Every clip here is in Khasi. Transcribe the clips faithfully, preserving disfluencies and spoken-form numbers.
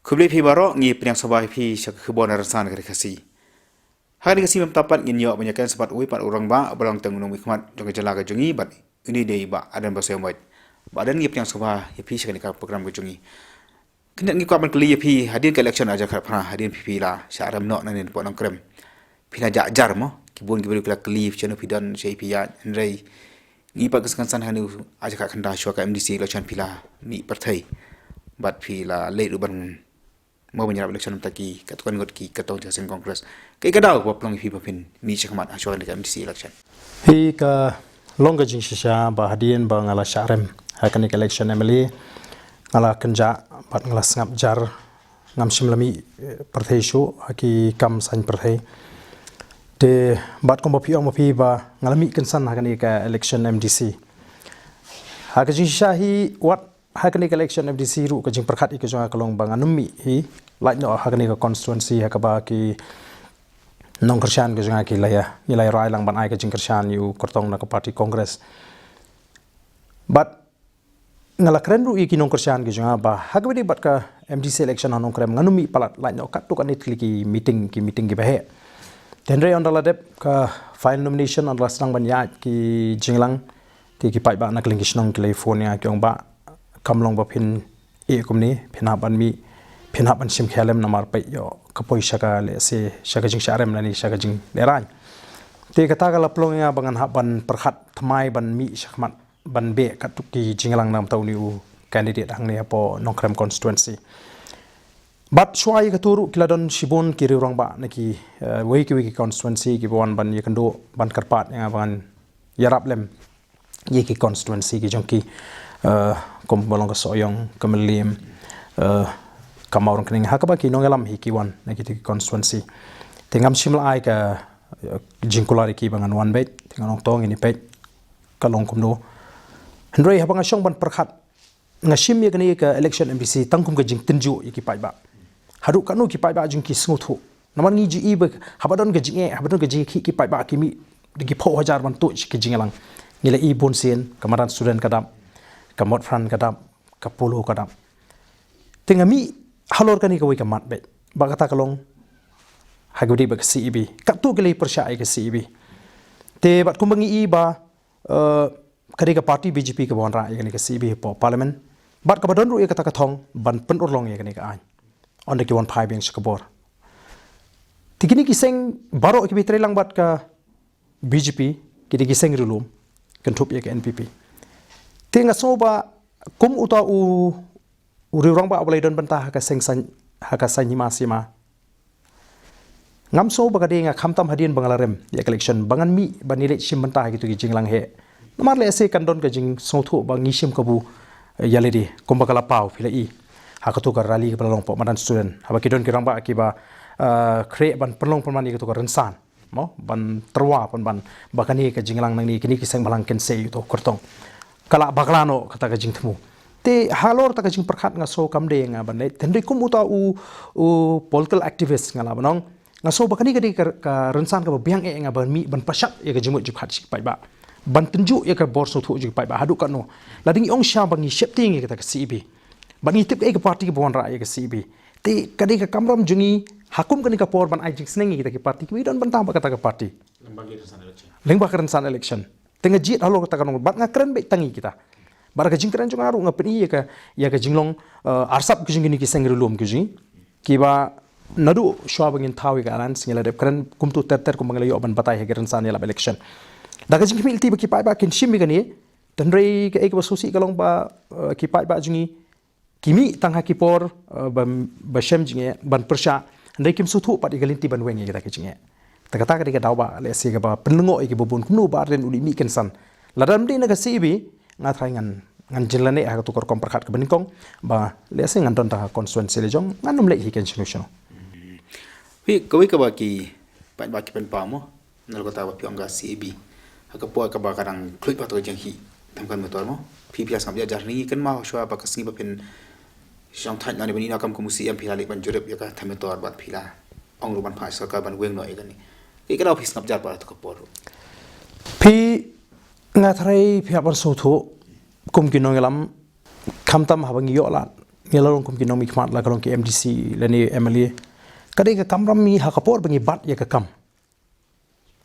Khublei phi baroh, ngi pdiang sngewbha ïa phi sha ka khubor na rynsan ka Khasi. Ha kane ka sngi mynta pat ngin ïoh ban ïakren sha uwei pat u rangbah ba long tang u nongmihkhmat jong ka jylla ka jong ngi, bad uni dei Bah Ardent Basaiawmoit. Bah Ardent, ngi pdiang sngewbha ïa phi sha kane ka program ka jong ngi. Kane ngi kwah ban kylli ïa phi, hadien ka election ar hajar khatphra, hadien phi, phi la shah rem noh nangne hapoh Nongkrem, phi la jah jar mo, ki bun ki briew ki la kylli shano phi don, shaei phi ïaid, hynrei ngi pat kynsan kynsan hangne ar hajar khatkhyndai shuwa ka M D C election phi la mih pyrthei bad phi la leit ruh ban mo ban ïarap election, mynta ki katto katne ngut ki, katto katne seng Congress. Kaei ka daw ba pynlong ïa phi ba phin mih shakhmat ha shuwa kane ka M D C election? Hi ka long ka jingshisha ba hadien ba nga la shah rem ha kane ka election M L A, nga la kynjah bad nga la sngap jar, ngam shym la mih, eh, pyrthei shuh ha ki kam saiñ pyrthei. Te bad kumba phi ong ma phi ba nga la mih kynsan ha kane ka election M D C. Ha ka jingshisha hi, wat ha kane ka election M D C ruh ka jingpyrkhat ïa ka jong nga ka long ba ngan ym mih hi lait noh ha kane ka constituency ha kaba ki nongkyrshan ka jong nga ki la ïa, ngi la ïa rai lang ban ai ka jingkyrshan ïa u kyrtong na ka party Congress. Bad nga la kren ruh ïa ki nongkyrshan ki jong nga ba ha kaba ïadei bad ka M D C election ha Nongkrem ngan ym mih palat lait noh katto katne tylli ki meeting, ki meeting kiba heh. Te hynrei ynda la dep ka final nomination, ynda la sdang ban ïaid ki jingïalang, te ki paidbah na kylleng ki shnong ki la ïa phone ïa nga, ki ong ba kam long ba phin ïeh kumne, phin hap ban mih, phin hap ban shim khia lem namar peit ïoh ka poi sha ka lehse sha ka jingshah rem lane sha ka jinglehrain. Te kata ka la pynlong ïa nga ba ngan hap ban pyrkhat thymmai ban mih shakhmat ban beh katto ki jingïalang na ka bynta une u candidate hangne hapoh Nongkrem constituency. Bad shuwa ïa kato ruh ki la don shibun ki riew rangbah na ki, eh, wei kiwei ki constituency kiba wan ban ïakynduh ban kyrpad ïa nga ba ngan ïarap lem ïa ki constituency ki jong ki, eh, kumba long ka Sohiong, ka Mylliem, eh, ka Mawryngkneng, ha kaba ki nongïalam hi ki wan na kito ki constituency. Te ngam shym la ai ka, eh, jingkular ïa ki ba ngan wan beit, te ngan ong to ngin ïa peit ka long kumno. Hynrei haba nga shong ban pyrkhat, nga shim ïa kane ka election M D C tang kum ka jingtynjuh ïa ki paidbah. Haduh katno ki paidbah jong ki sngewthuh. Namar ngi ju i ba haba don ka jingeh, haba don ka jingeh ki paidbah ki mih da ki phew hajar ban tuh sha ki jingïalang. Ngi la i bunsien, ka Madan Student ka dap, ka Motphran ka dap, ka Polo ka dap. Te nga mih halor kane kawei ka mat beit. Ba kata ka long ha kaba ïadei bad ka C A B. Katto ki la ïa pyrshah ïa ka C A B. Te bad kumba ngi i ba, eh, ka dei ka party B J P kaba wanrah ïa kane ka C A B hapoh Parliament. Bad kaba don ruh ïa kata ka thong ban pynurlong ïa kane ka aiñ. Ynda ki wan phai biang sha ka bor. Te kine ki seng baroh kiba trei lang bad ka B J P, ki dei ki seng riewlum kynthup ïa ka N P P. Te nga sngew ba kum uta u, u riew rangbah uba la ïadon bynta ha ka seng saiñ, ha ka saiñ hima sima, ngam sngew ba ka dei nga khamtam hadien ba nga la rem ïa ka election ba ngan mih ban ïaleit shim bynta ha kito ki jingïalang heh. Namar lehse kan don ka jingsngewthuh ba ngi shim kabu, eh, ïalade kumba ka la paw phi la i ha kato ka rally kaba la long hapoh Madan Student, haba ki don ki rangbah kiba, eh, khreh ban pynlong pynman ïa kato ka rynsan, mo, ban tyrwa pynban ba kane ka jingïalang nangne, kine ki seng bhalang kin sei ïa uto u kyrtong. Ka la bakla noh kata ka jingthmu. Te halor kata ka jingpyrkhat nga sngew kam dei ïa nga ban leit. Te hynrei kum uta u, u political activist nga lah ban ong, nga sngew ba kane ka dei ka, ka rynsan kaba biang eh ïa nga ban mih ban pyrshah ïa ka jingmut jingpyrkhat jong ki paidbah, ban tynjuh ïa ka bor sngewthuh jong ki paidbah haduh katno. Lada ngi ong sha ba ngi sheptieng ïa kata ka C A B, bad ngi tip kaei ka party kaba wanrah ïa ka C A B, te ka dei ka kamram jong ngi ha kum kane ka por ban ai jingsneng ïa kita ki party kiba ïadon bynta bad kata ka party lyngba ka rynsan election. Te nga jied halor kata ka nong bad nga kren beit tang ïa kita. Bad ka jingkren jong nga ruh nga pyni ïa ka, ïa ka jinglong, eh, arsap ka jong kine ki seng riewlum ka jong ngi, kiba naduh shuwa ba ngin thaw ïa ka alliance ngi la dep kren kumto ter ter kumba ngi la ïoh ban batai ha ki rynsan ïalap election. Da ka jingkhmih lynti ba ki paidbah kin shim ïa kane, te hynrei kaei kaba sngewsih ka long ba, eh, ki paidbah jong ngi ki mih tang ha ki por, eh, ba, ba shem jingeh ban pyrshah, hynrei kim sngewthuh pat ïa ka lynti ban weng ïa kita ki jingeh. Te kata ka dei ka daw ba lehse kaba pynlyngngoh ïa kiba bun kumno Bah Ardent u dei mih kynsan. Lada ym dei na ka C A B, nga tharai ngan, ngan jin lane ha kato ka rukom pyrkhat kaba nyngkong ba lehse ngan don tang ha constituency la jong, ngan ym leit hi kein shano shano. Phi, kawei kaba ki paidbah ki pynpaw mo, nalor kata ba phi ong ka C A B, ha ka por kaba ka dang khluit bha kato ka jingkhih tham kham metor mo, phi, phi la sngap jar jar, ngi kynmaw shuwa ba ka sngi ba phin shong thait noh ne ban ïeh noh kam kum u C M phi la leit ban jurip ïa ka tham metor bad phi la ong ruh ban phah sorkar ban weng noh ïa kane. Kaei ka daw phi sngap jar pat ha kato ka por ruh? Phi, nga tharai phi hap ban sngewthuh kum ki nongïalam, khamtam haba ngi ïoh lad ngi la long kum ki nongmihkhmat, la ka long ki M D C lane M L A, ka dei ka kamram ngi ha ka por ba ngi bat ïa ka kam,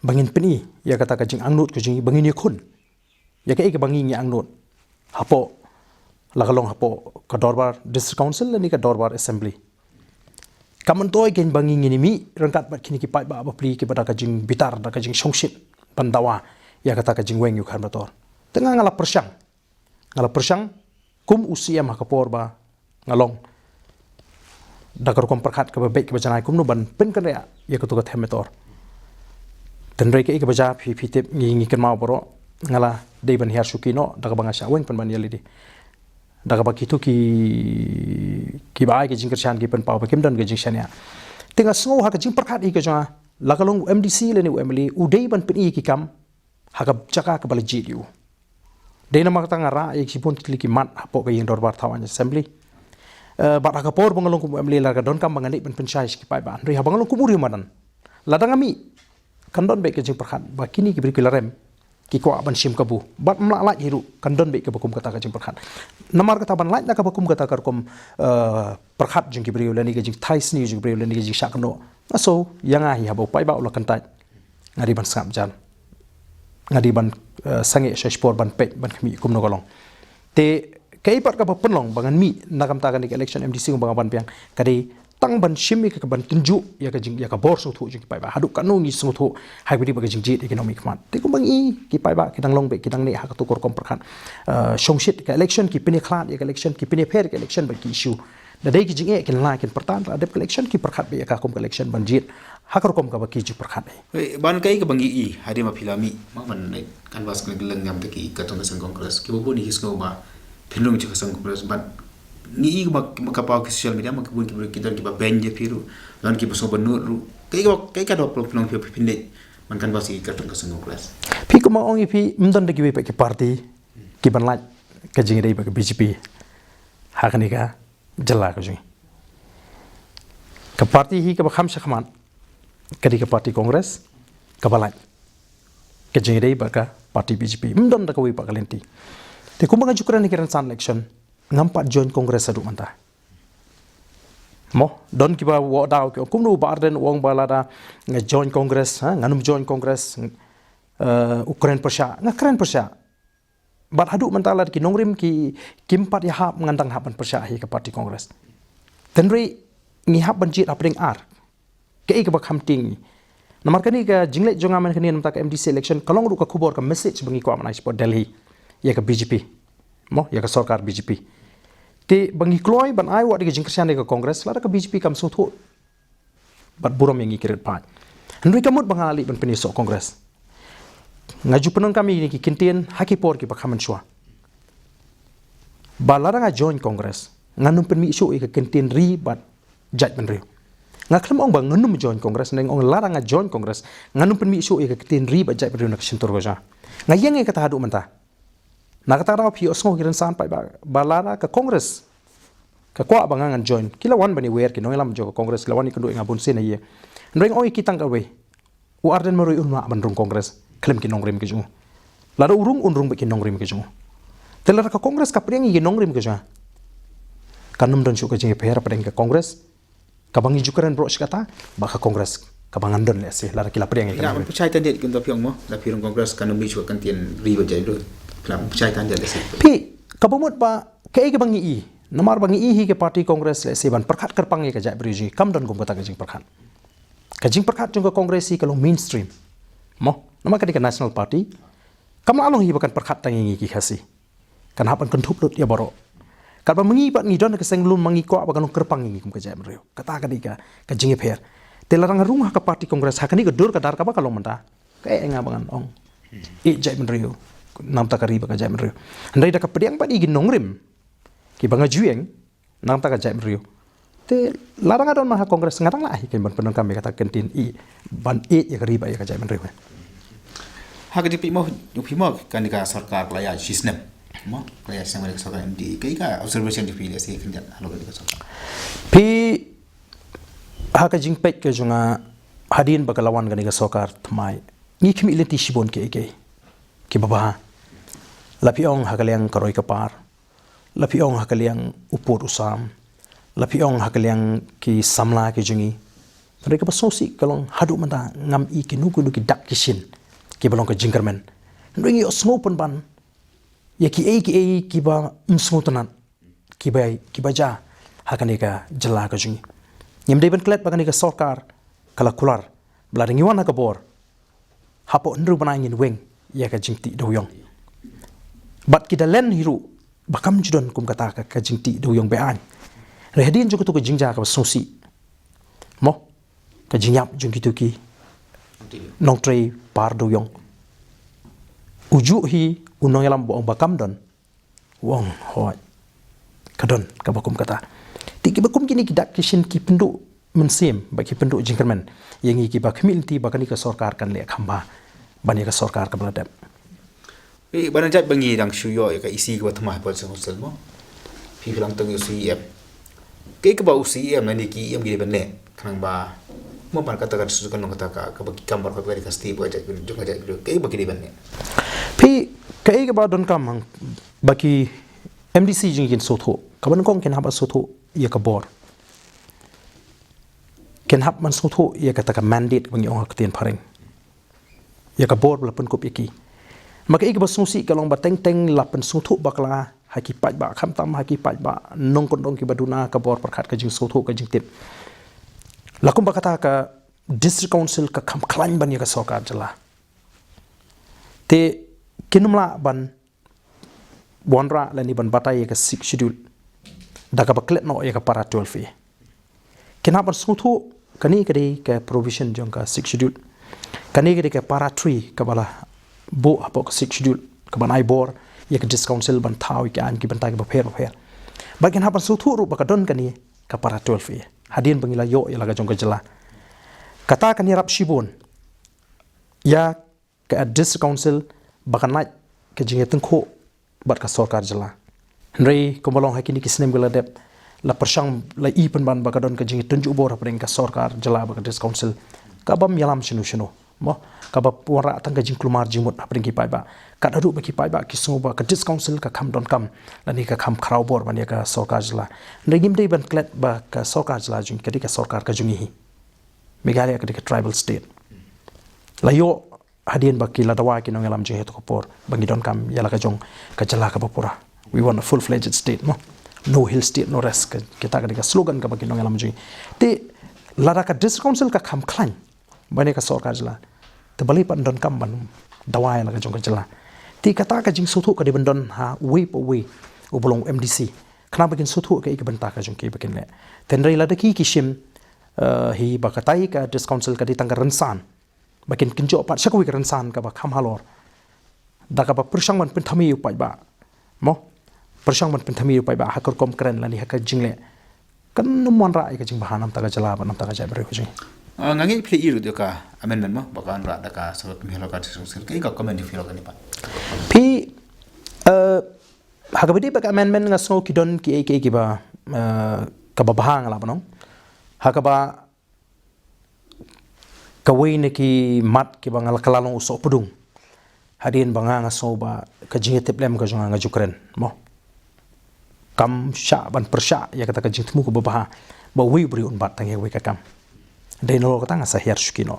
ba ngin pyni ïa kata ka jingangnud ka jong ngi, ba ngin ïakhun ïa kaei kaba ngi ngi angnud hapoh, la ka long hapoh ka dorbar District Council lane ka dorbar Assembly. Kam myntoi kein ba ngi ngin ïa mih ryngkat bad kine ki paidbah bapli kiba da ka jingbitar, da ka jingshongshit ban dawa ïa kata ka jingweng ïa u khan bator. Te nga, nga la pyrshang, nga la pyrshang kum u C M ha ka por ba nga long, da ka rukom pyrkhat kaba beit kaba janai kumno ban pynkynriah ïa katu ka them bator. Tynrai kaei kaba jia, phi, phi tip, ngi, ngi kynmaw baroh, nga la dei ban hiar shuki noh da kaba nga shah weng pynban ïa lade, da kaba kitu ki, kiba ai ka jingkyrshan ki pynpaw ba kim don ka jingshaniah. Te nga sngew ha ka jingpyrkhat hi ka jong nga, la ka long u M D C lane u M L A, u dei ban pyni ïa ki kam ha ka jaka kaba la jied ïa u. Dei namar kata nga rah ïa ki bun tylli ki mat hapoh ka ïing dorbar thaw aiñ Assembly. Eh, bad ha ka por ba nga long kum u M L A, la ka donkam ba ngan leit ban pynshai sha ki paidbah. Hynrei haba nga long kum u riewmadan, lada nga mih, kan don beit ka jingpyrkhat ba kine ki briew ki la rem, ki kwah ban shim kabu. Bad ym lah lait hi ruh, kan don beit kaba kum kata ka jingpyrkhat. Namar kata ban lait na kaba kum kata ka rukom, eh, pyrkhat jong ki briew lane ka jingthait sniew jong ki briew lane ka jingshah kynnoh, nga sngew ïa nga hi, haba u paidbah u la kyntait, nga dei ban sngap jan, nga dei ban, eh, sangeh sha shipor ban peit ban khmih kumno ka long. Te kaei pat kaba pynlong ba ngan mih na ka bynta kane ka election M D C kumba nga ban biang, ka dei tang ban shim ïa ka, ban tynjuh ïa ka jing, ïa ka bor sngewthuh jong ki paidbah. Haduh katno ngi sngewthuh ha kaba ïadei bad ka jingjied ïa ki nongmihkhmat. Te kumba ngi, ki paidbah ki dang long beit, ki dang neh ha katu ka rukom pyrkhat, eh, shongshit ka election, ki pynïakhlad ïa ka election, ki pynïapher ïa ka election bad ki issue. Da dei ki jingeh kin la kin pyrta, la dep ka election ki pyrkhat beit ïa ka kum ka election ban jied ha ka rukom kaba ki ju pyrkhat hi. Eh, ban kaei kaba ngi i hadien ba phi la mih, ma, ban leit canvass ka leng ngam da ki kyrtong ka seng Congress, kiba bun ki sngew ba phin rung sha ka seng Congress, ban ngi i ba, ba ka paw ki social media, ma, ki bun ki briew ki don kiba beiñ ïa phi ruh, don kiba sngew ba nud ruh. Kaei kaba, kaei ka dei ba pynlong phi, phin leit ban canvass ki kyrtong ka seng Congress? Phi, kumba ong ïa phi, ym don da kiwei pat ki party kiban lait ka jingïadei bad ka B J P ha kane ka jylla ka jong ngi. Ka party hi kaba kham shakhmat ka dei ka party Congress, kaba lait ka jingïadei bad ka party B J P. Ym don da kawei pat ka lynti. Te kumba nga ju kren ha ki rynsan election, ngam pat join Congress haduh mynta. Mo, don kiba wad daw ki ong kumno, u Bah Ardent u ong ba lada nga join Congress, ha, ngan ym join Congress, eh, u kren pyrshah, nga kren pyrshah. Bad haduh mynta lada ki nongrim ki, kim pat ïahap, ngan dang hap ban pyrshah hi ka party Congress. Tynrai ngi hap ban jied hapdeng ar. Kaei kaba kham tieng. Namar kane ka jingleit jong nga mynta kane na ka bynta ka M D C election, ka long ruh ka khubor, ka message ba ngi kwah ban ai shapoh Delhi ïa ka B J P. Mo, ïa ka sorkar B J P. Te ba ngi kloi ban ai wat ïa ka jingkyrshan ïa ka Congress, lada ka B J P kam sngewthuh bad burom ïa ngi ki riewpaid. Hynrei ka mut ba nga la leit ban pynïasoh Congress, nga ju pyndonkam ïa kine ki kyntien ha ki por kiba kham mynshuwa, ba lada nga join Congress, ngan ym pynmih shuh ïa ka kyntien ri bad jaitbynriew. Nga khlem ong ba ngan ym join Congress, nga ong lada nga join Congress, ngan ym pynmih shuh ïa ka kyntien ri bad jaitbynriew na ka shyntur ka jong nga. Nga ïeng ïa kata haduh mynta. Na kata ka daw phi ïohsngew ki rynsan paidbah, ba lada ka Congress ka kwah ba nga ngan join, ki la wan ban ïawer, ki nongïalam jong ka Congress ki la wan ïakynduh ïa nga bunsien ha ïing. Hynrei nga ong ïa ki tang kawei, u Ardent marwei un lah ban rung Congress khlem ki nongrim ki jong u. Lada u rung, un rung bad ki nongrim ki jong u. Te lada ka Congress ka pdiang ïa ki nongrim ki jong nga, kan ym don shuh ka jingïapher hapdeng ka Congress kaba ngi ju kren baroh shi katta bad ka Congress kaba ngan don lehse, lada ki la pdiang ïa ki nongrim. Phi lah ban pynshai tang dei kumta, phi ong mo, lada phi rung Congress kan ym mih shuh ka kyntien ri bad jaitbynriew. Phi lah ban pynshai tang dei lehse. Phi, kaba mut ba kaei kaba ngi i, namar ba ngi i hi ka party Congress lehse ban pyrkhat kyrpang ïa ka jaitbynriew jong ngi, kam don kum kata ka jingpyrkhat. Ka jingpyrkhat jong ka Congress hi ka long mainstream. Mo, namar ka dei ka National Party, kam lah long hi ba kan pyrkhat tang ïa ngi ki Khasi. Kan hap ban kynthup lut ïa baroh. Katba ma ngi pat ngi don ha ka seng lum, ma ngi kwah ba kan long kyrpang ïa ngi kum ka jaitbynriew. Kata ka dei ka, ka jingïapher. Te lada nga rung ha ka party Congress ha kane ka dur ka dar kaba ka long mynta, kaei nga ba ngan ong ïeit jaitbynriew, na ka bynta ka ri bad ka jaitbynriew? Hynrei da ka pdiang pat ïa ki nongrim kiba nga ju ïeng na ka bynta ka jaitbynriew, te lada nga don ma ha Congress, nga dang lah hi kein ban pyndonkam ïa kata ka kyntien ïeit, ban ïeit ïa ka ri bad ïa ka jaitbynriew. Ha ka jingpeit mo, phi mo, kane ka sorkar ka la ïaid shisnem, mo, ka la ïaid shisnem, kane ka sorkar M D A, kaei ka observation jong phi lehse khyndiat halor kane ka sorkar? Phi, ha ka jingpeit ka jong nga, hadien ba ka la wan kane ka sorkar thymmai, ngi khmih lynti shibun kiei kiei kiba bha. La phi ong ha ka liang ka roi ka par, La phi ong ha ka liang u pud u sam, la phi ong ha ka liang ki samla ki jong ngi. Hynrei kaba sngewsih ka long haduh mynta ngam i kino kino ki dak ki shin kiba long ka jingkyrmen. Hynrei ngi ïohsngew pynban ïa kiei kiei kiba ym sngewtynnat kiba, kiba jia ha kane ka jylla ka jong ngi. Ngim dei ban klet ba kane ka sorkar ka la kular ba lada ngi wan ha ka bor, hapoh hynriew bnai ngin weng ïa ka jingtih dewiong. Bad ki da len hi ruh ba kam ju don kum kata ka, ka jingtih dewiong be-aiñ. Hynrei hadien jong katu ka jingjia kaba sngewsih, mo, ka jingïap jong kitu ki nongtrei par dewiong, u juh hi u nongïalam ba ong ba kam don, u ong hooid, ka don kaba kum kata. Te kiba kum kine ki dak ki shin ki pynduh mynsiem bad ki pynduh jingkyrmen ïa ngi kiba khmih lynti ba kane ka sorkar kan leh kham bha ban ïa ka sorkar kaba la dep. Eh, ban jait ba ngi dang shu ïoh ïa ka E C kaba thymmai hapoh District Council, mo, phi, phi la tang ïa u C E M. Kaei kaba u C E M lane ki E M ki dei ban leh khnang ba, mo, ban kata ka shu kan long kata ka, kaba ki kam baroh kaba ka dei ka state ba ka jait, jong ka jait, kaei kaba ki dei ban leh? Phi, kaei kaba donkam hang ba ki M D C jong ngi kin sngewthuh, kaba nyngkong kin hap ban sngewthuh ïa ka bor. Kin hap ban sngewthuh ïa kata ka mandate ba ngi ong ha ka ktien phareng, ïa ka bor ba la pynkup ïa ki. Ma kaei kaba sngewsih ka long ba teng teng la pynsngewthuh bakla ha ki paidbah, khamtam ha ki paidbah nongkyndong kiba duna ka bor pyrkhat ka jingsngewthuh ka jingtip. La kumba kata ka District Council ka kham khlaiñ ban ïa ka sorkar jylla. Te kin ym lah ban wanrah lane ban batai ïa ka Sixth Schedule da kaba klet noh ïa ka para twelve A. Kin hap ban sngewthuh kane ka dei ka provision jong ka Sixth Schedule. Kane ka dei ka para three kaba la buh hapoh ka Sixth Schedule kaban ai bor ïa ka District Council ban thaw ïa ki aiñ ki bynta kiba pher bapher. Bad kin hap ban sngewthuh ruh ba ka don kane ka para twelve A hadien ba ngi la ïoh ïa la ka jong ka jylla. Kata kan ïarap shibun ïa ka District Council ba kan lait ka jingïatyngkhuh bad ka sorkar jylla. Hynrei kumba long ha kine ki snem ki la dep, la pyrshang, la i pynban ba ka don ka jingïatynjuh bor hapdeng ka sorkar jylla bad ka District Council kabym ïalam shano shano, mo, kaba wanrah tang ka jingkulmar jingmut hapdeng ki paidbah. Kat haduh ba ki paidbah ki sngew ba ka District Council ka kham donkam lane ka kham khraw bor ban ïa ka sorkar jylla. Hynrei ngim dei ban klet ba ka sorkar jylla jong ngi ka dei ka sorkar ka jong ngi hi. Meghalaya ka dei ka tribal state. La ïoh hadien ba ki la dawa ki nongïalam jong ngi ha katu ka por ba ngi donkam ïa la ka jong ka jylla kaba pura. We want a full-fledged state, mo. No hill state, no rest. Ka, kita ka dei ka slogan kaba ki nongïalam jong ngi. Te lada ka District Council ka kham khlaiñ ban ïa ka sorkar jylla, te balei pat donkam ban dawa ïa la ka jong ka jylla? Te kata ka jingsngewthuh ka dei ban don ha uwei pa uwei uba long u M D C, khnang ba kin sngewthuh kaei ka bynta ka jong ki ba kin leh. Te hynrei lada ki, ki shim, eh, hi ba katai ka District Council ka dei tang ka rynsan, ba kin kynjoh pat sha kawei ka rynsan kaba kham halor da kaba pyrshang ban pynthame ïa u paidbah, mo, pyrshang ban pynthame ïa u paidbah ha ka rukom kren lane ha ka jingleh, kan ym wanrah ïa ka jingbha na ka bynta ka jylla bad na ka bynta ka jaitbynriew ka jong ngi. Ah, nga ngeit phi la i ruh ïa ka amendment, mo, ba ka wanrah da ka Sorkar Kmie Halor ka District Council. Kaei ka comment jong phi halor kane pat? Phi, eh, ha kaba ïadei bad ka amendment nga sngew ki don kiei kiei kiba, eh, kaba bha, nga lah ban ong. Ha kaba kawei na ki mat kiba nga la kylla long u sohpdung. Hadien ba nga, nga sngew ba ka jingïatiplem ka jong nga, nga ju kren, mo. Kam shah ban pyrshah ïa kata ka jingthmu kaba bha ba uwei u briew un bat tang ïa kawei ka kam. Dei nalor kata nga sa hiar shuki noh.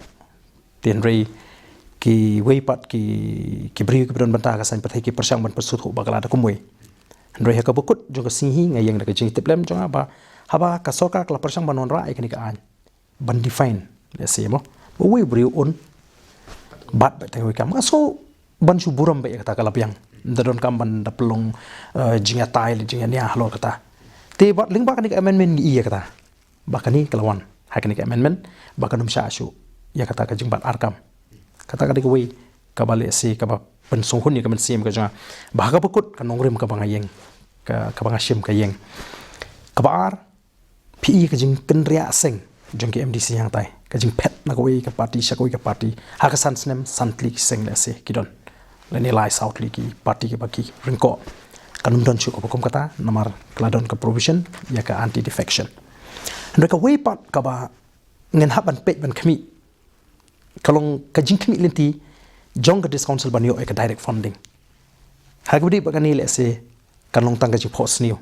Te hynrei kiwei pat ki, ki briew kiba don bynta ha ka saiñ pyrthei ki pyrshang ban pynsngewthuh bakla da kumwei. Hynrei ha kaba kut jong ka sngi hi nga ïeng da ka jingïatiplem jong nga ba haba ka sorkar ka la pyrshang ban wanrah ïa kane ka aiñ ban define, lehse, mo, ba uwei u briew un bat beit tang ïa kawei ka kam, nga sngew ban shu burom beit ïa kata, ka la biang. Ym da donkam ban da pynlong, eh, jingïatai lane jingïania halor kata. Te bad lyngba kane ka amendment ngi i ïa kata ba kane ka la wan ha kane ka amendment ba kan ym shah shuh ïa kata ka jingbat ar kam. Kata ka dei kawei kaba lehse kaba pynsngewhun ïa ka mynsiem ka jong nga ba ha kaba kut ka nongrim kaba nga ïeng, ka, kaba nga shim ka ïeng. Kaba ar, phi i ka jingkynriah seng jong ki M D C hangtai, ka jingphet na kawei ka party sha kawei ka party. Ha ka san snem san tylli ki seng lehse ki don, lane lai saw tylli ki party kiba ki ryngkoh. Kan ym don shuh kaba kum kata namar ka la don ka provision ïa ka anti defection. Hynrei kawei pat kaba ngin hap ban peit ban khmih ka long ka jingkhmih lynti jong ka District Council ban ïoh ïa ka direct funding. Ha kaba ïadei bad kane lehse kan long tang ka jingphohsniew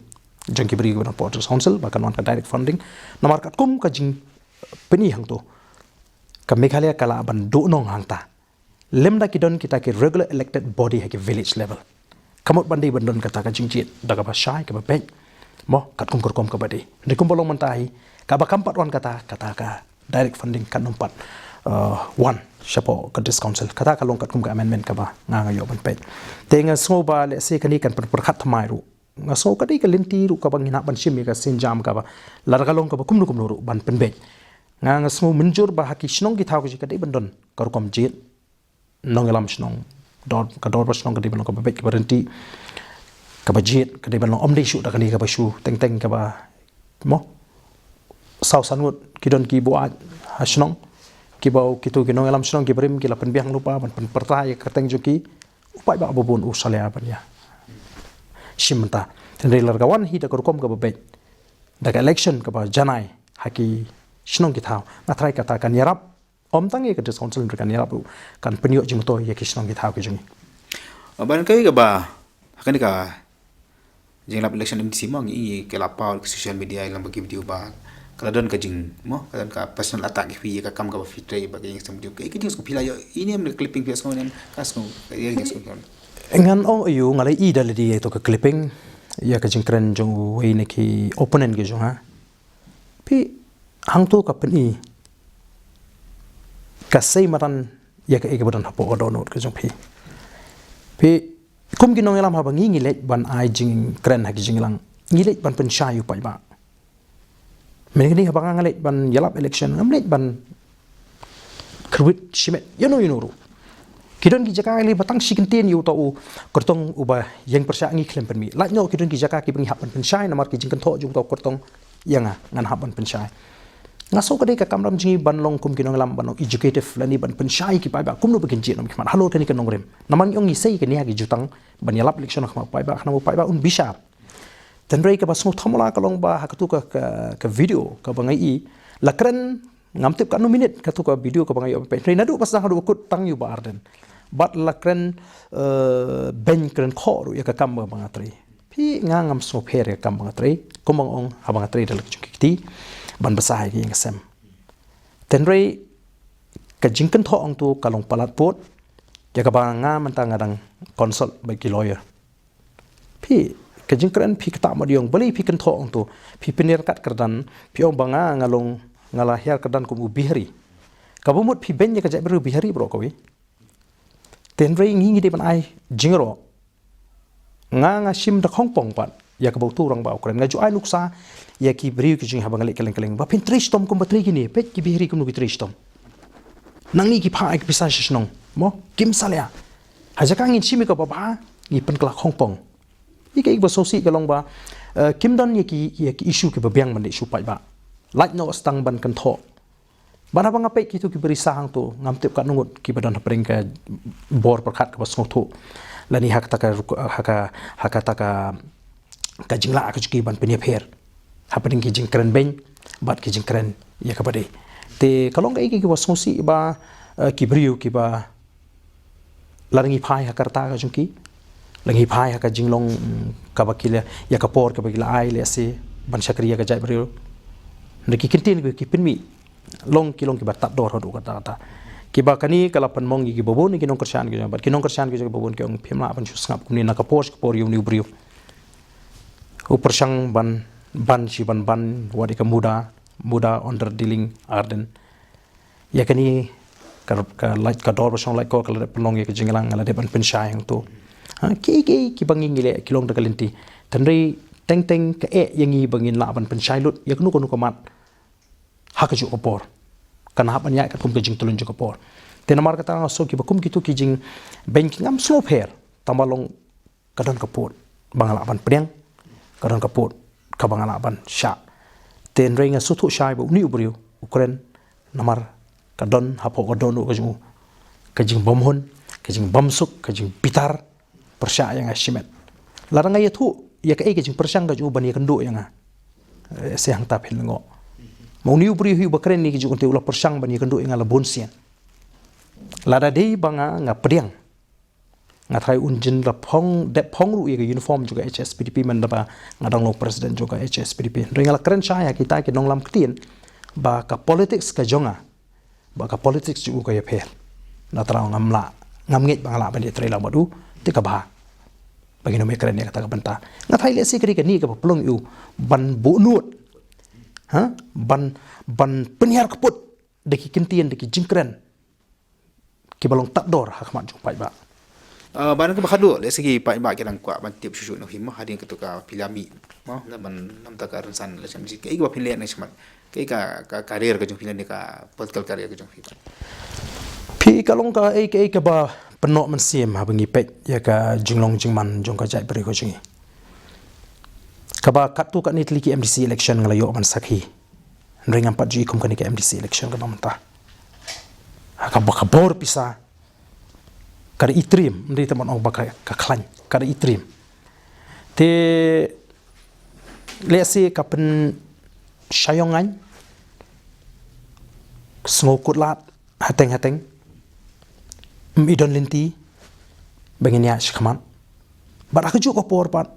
jong ki briew kiba don hapoh District Council ba kan wan ka direct funding. Namar katkum ka jingpyni hangto, ka Meghalaya ka lah ban duh nong hangta lymda ki don kita ki regular elected body ha ki village level. Ka mut ban dei ban don kata ka jingjied da kaba shai kaba beit, mo, katkum ka rukom kaba dei. Hynrei kumba long mynta hi, kaba kam pat wan kata, kata ka direct funding kan ym pat, uh, wan shapoh ka District Council. Kata ka long katkum ka amendment kaba nga nga ïoh ban peit. Te nga sngew ba lehse kane kan pyrkhat thymmai ruh. Nga sngew ka dei ka lynti ruh kaba ngin hap ban shim ïa ka sienjam kaba, lada ka long kaba kumno kumno ruh ban pynbeit. Nga nga sngew mynjur ba ha ki shnong ki thaw ka jong ngi ka dei ban don ka rukom jied nongïalam shnong. Dor, ka dorbar shnong ka dei ban long kaba beit, kaba ryntih, kaba jied, ka dei ban long, ym dei shuh da kane kaba shu teng teng kaba, mo, saw san ngut ki don ki buaid ha shnong, kiba, kito ki nongïalam shnong kiba rim ki la pynbiang lypa ban pynpyrta ïa ka kyrteng jong ki. U paidbah uba bun u salia ban ïa shim bynta. Hynrei lada ka wan hi da ka rukom kaba beit, da ka election kaba janai ha ki shnong ki thaw, nga tharai kata kan ïarap, ym tang ïa ka District Council, kan ïarap ruh, kan pynïoh jingmyntoi ïa ki shnong ki thaw ki jong ngi. Ba nang kai kaba ha kane ka jinglap election M D C, mo, ngi ïohi ka la paw ka social media, ïalam bad ki video ba ka la don ka jing, mo, ka don ka personal attack ïa phi ïa ka kam kaba phi trei bad ka jingsngewsih video. Ka, ka jingsngewsih phi la ïohi ne em, ka clipping phi sngew ne em, ka sngew, ka jingsngewsih. Ngan ong ïa u, nga la ïohi da lade ïa ito ka clipping ïa ka jingkren jong uwei na ki opponent ki jong nga. Phi, hangto ka pyni ka sei madan ïa kaei kaba don hapoh ka dohnud ka jong phi. Phi, kum ki nongïalam, haba ngi ngi leit ban ai jingkren ha ki jingïalang, ngi leit ban pynshai ïa u paidbah. Mynne kane haba nga nga leit ban ïalap election, ngam leit ban kyrwit shimet ïano ïano ruh. Ki don ki jaka lei ba tang shi kyntien ïa uta u kyrtong uba ïeng pyrshah, ngi khlem pynmih. Lait noh ki don ki jaka kiba ngi hap ban pynshai namar ki jingkynthoh jong uta u kyrtong ïa nga, ngan hap ban pynshai. Nga sngew ka dei ka kamram jong ngi ban long kum ki nongïalam, ban long educative lane ban pynshai ki paidbah kumno ba kin jied noh ha khmat halor kane ka nongrim. Namar ngi ong ngi sei kane ha ki jutang ban ïalap election ha khmat u paidbah, khnang ba u paidbah un bishar. Hynrei kaba sngewthuh mo la ka long ba ha katu ka, ka, ka video kaba nga ïohi, la kren, ngam tip katno minit katu ka video kaba nga ïohi, hynrei naduh ba sdang haduh ba kut tang ïa u Bah Ardent. Bad la kren, eh, beiñ kren khoh ruh ïa ka kam ba nga trei. Phi, nga ngam sngewpher ïa ka kam ba nga trei, kumba nga ong, haba nga trei da la ka jong ki kti ban bsa ïa ka ïing ka sem. Hynrei ka jingkynthoh hangto ka long palat pud ïa kaba nga mynta nga dang consult bad ki lawyer. Phi, ka jingkren phi kata ma diong, balei phi kynthoh hangto? Phi pynïaryngkat kyrdan, phi ong ba nga nga long, nga la hiar kyrdan kum u Bihari. Kaba mut phi beiñ ïa ka jaitbynriew Bihari baroh kawei. Hynrei ngi ngi dei ban ai jingïaroh. Nga nga shim da khongpong pat ïa kaba uto u rangbah u kren. Nga ju ai nuksa ïa ki briew ki jong ngi haba nga leit kylleng kylleng ba phin trei shitom kumba trei kine, peit ki Bihari kumno ki trei shitom. Nangne ki phah ïa ki pisa sha shnong, mo, kim salia. Ha jaka ngin shim ïa kaba bha, ngi pynkylla khongpong. Ïa kaei kaba sngewsih ka long ba, eh, kim don ïa ki, ïa ki issue kiba biang ban leh sha u paidbah. Lait noh sdang ban kynthoh. Bad haba nga peit kito kiba risa hangto, ngam tip katno ngut kiba don hapdeng ka bor pyrkhat kaba sngewthuh lane ha kata ka ruk-, ha ka, ha kata ka, ka jinglah ka jong ki ban pynïapher hapdeng ki jingkren beiñ bad ki jingkren ïa kaba dei. Te ka long kaei kaei kaba sngewsih ba, eh, ki briew kiba lada ngi phai ha ka rta ka jong ki, lada ngi phai ha ka jinglong, mm, kaba ki la, ïa ka por kaba ki la ai lehse ban shakri ïa ka jaitbynriew. Hynrei ki kyntien ki, ki pynmih long ki long kiba tad dor haduh katta katta. Kiba kane ka la pynmong ïa kiba bun ki nongkyrshan ki jong, bad ki nongkyrshan ki jong kiba bun ki ong phim lah ban shu sngap kumne na ka por sha ka por ïa une u briew. U pyrshang ban ban shi ban ban wat ïa ka MUDA, MUDA under Dilling Ardent. Ïa kane ka, ka lait ka dor ba shong lait ko ka la dep pynlong ïa ka jingïalang, la dep ban pynshai hangto. Ha, ki, ki, kiba ngi ngi leh ki long da ka lynti. Hynrei teng teng ka eh ïa ngi ba ngin lah ban pynshai lut ïa kano kano ka mat ha kajuh ka por. Kan hap ban ïaid katkum ka jingtylli jong ka por. Te namar kata nga sngew kiba kum kito ki jingbeiñ ki ngam sngewpher, tang ba long ka don ka pud ba nga lah ban pdiang, ka don ka pud kaba nga lah ban shah. Te hynrei nga sngewthuh shai ba une u briew u kren namar ka don hapoh ka dohnud ka jong u ka jingbymhun, ka jingbymsuk, ka jingbitar, pyrshah ïa nga shimet. Lada nga ïathuh ïa kaei ka jingpyrshang ka jong u ban ïakynduh ïa nga, eh, se hangta phin lyngngoh. Ma une u briew hi uba kren ïa ka jong u te u la pyrshang ban ïakynduh ïa nga la bun sien. Lada dei ba nga nga pdiang, Nga tharai un jin la phong, dep phong ruh ïa ka uniform jong ka H S P D P mynta ba nga dang long president jong ka H S P D P. Hynrei nga la kren shai ha kita ki nonglam ktien ba ka politics ka jong nga, ba ka politics jong u ka ïapher. Na trai ngam lah, ngam ngeit ba nga lah ban ïatrei lang bad u, te ka bha. Ba ngin ym ïakren ïa kata ka bynta. Nga tharai lehse ka dei kane kaba pynlong ïa u ban buh nud. Ha? Ban, ban pynhiar kput da ki kyntien, da ki jingkren kiba long tad dor ha khmat jong paidbah. Ah, ban kaba khadduh, lehse ki paidbah ki dang kwah ban tip shuh shuh na phi mo, hadien kato ka phi la mih mo, na ban namar ka rynsan election, kaei kaba phi leh na shakhmat, kaei ka, ka career ka jong phi lane ka political career ka jong phi. Phi, ka long kaei kaei kaba pynnoh mynsiem haba ngi peit ïa ka jinglong jingman jong ka jaitbynriew ka jong ngi. Kaba katto katne tylli ki M D C election nga la ïoh ban sakhi. Hynrei ngam pat ju i kum kane ka M D C election kaba mynta. Ha kaba ka bor pisa ka da i triem, ym dei tang ban ong ba ka, ka khlaiñ, ka da i triem. Te lehse ka pynshai ïong ngan, sngewkut lad hateng hateng, ym i don lynti ba ngin ïaid shakhmat. Bad ha kajuh ka por pat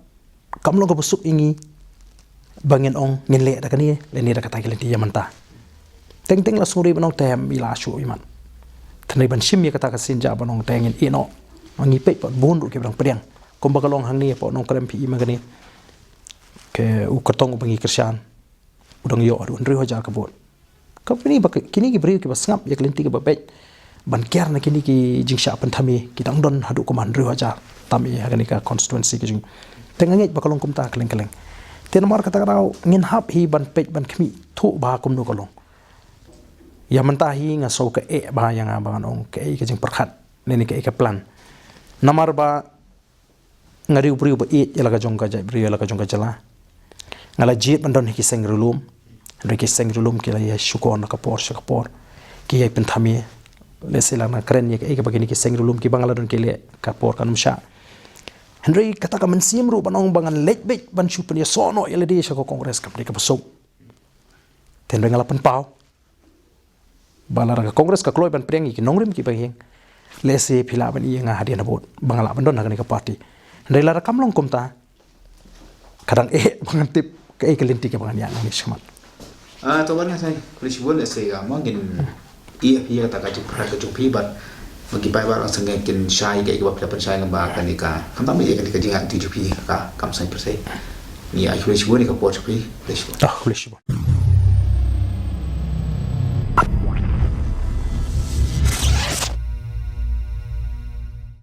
kam long kaba suk ïa ngi ba ngin ong ngin leh da kane lane da kata ka lynti ïa mynta. Teng teng la sngewdei ban ong te ym i la shuh i mat. Te hynrei ban shim ïa kata ka synjah ban ong te ngin ïeh noh. Ma ngi peit pat bun ruh kiba dang pdiang. Kumba ka long hangne pat Nongkrem, phi i ma kane, ke u kyrtong uba ngi kyrshan u dang ïoh haduh hynriew hajar ka vote. Ka pynban ba ki, kine ki briew kiba sngap ïa ka lynti kaba beit ban kiar na kine ki jingshah pynthame ki dang don haduh kumba hynriew hajar tam ïa kane ka constituency ka jong. Te nga ngeit ba ka long kumta kylleng kylleng. Te namar kata ka daw ngin hap hi ban peit ban khmih thuh ba kumno ka long. Ïa mynta hi nga sngew ka eh ba ïa nga ba ngan ong kaei ka jingpyrkhat lane kaei ka plan. Namar ba nga dei u briew ba ïeit ïa la ka jong ka jaitbynriew, ïa la ka jong ka jylla. Nga la jied ban don ha ki seng riewlum. Hynrei ki seng riewlum ki la ïa shukor na ka por sha ka por. Ki ïa pynthame. Lehse la nga kren ïa kaei kaba kine ki seng riewlum kiba nga la don ki leh ka por kan ym shah. Hynrei kata ka mynsiem ruh ban ong ba ngan leit beit ban shu pynïasoh noh ïa lade sha ka Congress kam dei kaba suk. Te hynrei nga la pynpaw ba lada ka Congress ka kloi ban pdiang ïa ki nongrim kiba ïeng, lehse phi lah ban ïa nga hadien habud ba nga lah ban don ha kane ka party. Hynrei lada kam long kumta, ka dang eh ba ngan tip kaei ka lynti kaba ngan ïaid nangne shakhmat. Ah, to Bah, nga sa khublei shibun, lehse ka mo ngin ïa phi ïa kata ka jingpyrkhat ka jong phi bad ma ki paidbah ruh sa ngin kin shai kaei kaba phi la pynshai lyngba kane ka, khamtam ïa kane ka jingïaid lynti jong phi ka kam saiñ pyrshah. Ngi ai khublei shibun ïa ka por jong phi. Khublei shibun. Ah, khublei shibun.